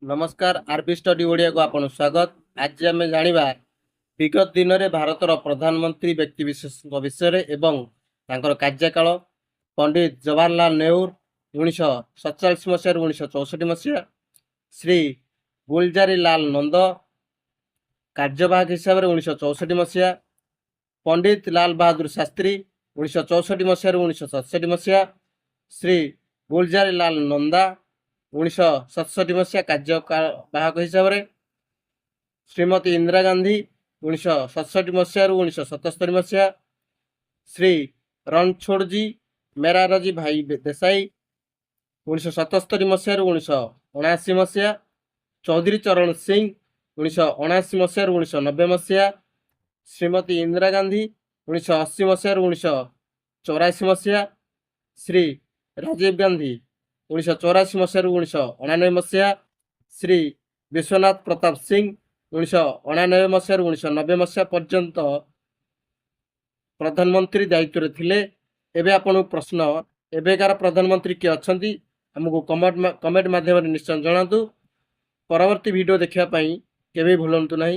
ନମସ୍କାର, ଆରବି ଷ୍ଟଡି ଓଡ଼ିଆକୁ ଆପଣଙ୍କୁ ସ୍ୱାଗତ। ଆଜି ଆମେ ଜାଣିବା ବିଗତ ଦିନରେ ଭାରତର ପ୍ରଧାନମନ୍ତ୍ରୀ ବ୍ୟକ୍ତିବିଶେଷଙ୍କ ବିଷୟରେ ଏବଂ ତାଙ୍କର କାର୍ଯ୍ୟକାଳ। ପଣ୍ଡିତ ଜବାହରଲାଲ ନେହେରୁ, 1947 ମସିହାରୁ 1964 ମସିହା। ଶ୍ରୀ ଗୁଲଜାରୀ ଲାଲ ନନ୍ଦ, କାର୍ଯ୍ୟବାହକ ହିସାବରେ 1964 ମସିହା। ପଣ୍ଡିତ ଲାଲ ବାହାଦୁର ଶାସ୍ତ୍ରୀ, 1964 ମସିହାରୁ 1967 ମସିହା। ଶ୍ରୀ ଗୁଲଜାରୀ ଲାଲ ନନ୍ଦା, 1967 ମସିହା କାର୍ଯ୍ୟବାହକ ହିସାବରେ। ଶ୍ରୀମତୀ ଇନ୍ଦିରା ଗାନ୍ଧୀ, 1967 ମସିହାରୁ 1977 ମସିହା। ଶ୍ରୀ ରଣଛୋଡ଼ଜୀ ମେରାରଜୀ ଭାଇ ଦେଶାଇ, 1977 ମସିହାରୁ 1979 ମସିହା। ଚୌଧୁରୀ ଚରଣ ସିଂ, 1979 ମସିହାରୁ 1990 ମସିହା। ଶ୍ରୀମତୀ ଇନ୍ଦିରା ଗାନ୍ଧୀ, 1980 ମସିହାରୁ 1984 ମସିହା। ଶ୍ରୀ ରାଜୀବ ଗାନ୍ଧୀ, 1984 ମସିହାରୁ 1989 ମସିହା। ଶ୍ରୀ ବିଶ୍ୱନାଥ ପ୍ରତାପ ସିଂ, 1989 ମସିହାରୁ 1990 ମସିହା ପର୍ଯ୍ୟନ୍ତ ପ୍ରଧାନମନ୍ତ୍ରୀ ଦାୟିତ୍ୱରେ ଥିଲେ। ଏବେ ଆପଣଙ୍କୁ ପ୍ରଶ୍ନ, ଏବେକାର ପ୍ରଧାନମନ୍ତ୍ରୀ କିଏ ଅଛନ୍ତି? ଆମକୁ କମେଣ୍ଟ ମାଧ୍ୟମରେ ନିଶ୍ଚୟ ଜଣାନ୍ତୁ। ପରବର୍ତ୍ତୀ ଭିଡ଼ିଓ ଦେଖିବା ପାଇଁ କେବେ ଭୁଲନ୍ତୁ ନାହିଁ।